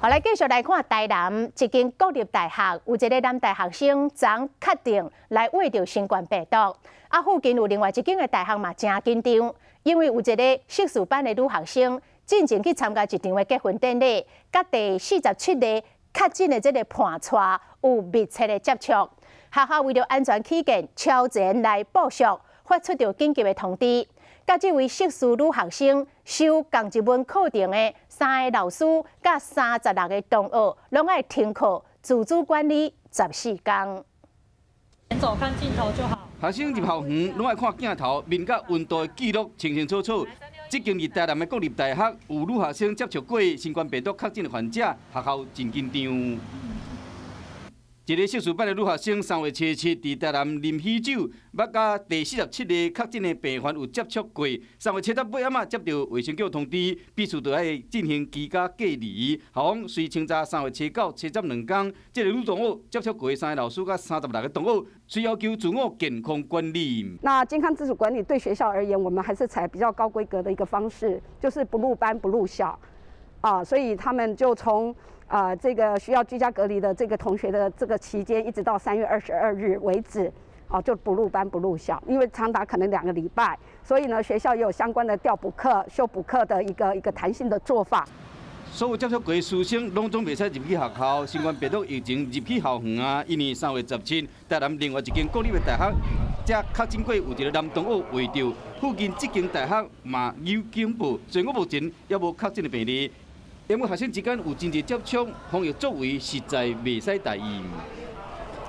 好，來繼續來看台南一間國立大學，有一个男大學生昨確診來患著新冠病毒。啊，附近有另外一間的大學嘛誠緊張，因為有一个碩士班的女學生進前去參加一場的結婚典禮，佮第47个確診的這个伴娶有密切的接觸。學校為著安全起見，超前來部署，發出著緊急的通知。佮這位碩士女學生修仝一門課程的三个老師，佮36个同學，攏愛停課，自主管理14工。走看鏡頭就好。學生入校園攏愛看鏡頭，面佮溫度的記錄清清楚楚。這間佇台南的國立大學有女學生接觸過新冠病毒確診的患者，學校真緊張。一个碩士班的女學生3月初7佇台南啉喜酒，捌佮第47个確診的病患有接觸過。3月初十尾暗仔接著衛生局通知，必須著愛進行居家隔離。校方隨清早3月初9、初十2工，這个女同學接觸過三个老師佮36个同學，需要求自我健康管理。那健康自主管理對學校而言，我們還是採比較高規格的一個方式，就是不入班不入校，啊，所以他們就從這個需要居家隔離的這個同學的這個期間，一直到3月22日為止，啊，就不入班不入校，因為長達可能2個禮拜，所以呢，學校也有相關的調補課、修補課的一個彈性的做法。所有接觸過師生攏總袂使入去學校，新冠病毒疫情入去校園啊！因為3月17，台南另外一間國立的大學，才確診過有一个男同學患著，附近這間大學嘛有警報，雖然目前猶無確診的病例。因為學生之間有真濟接觸，防疫作為實在袂使大意。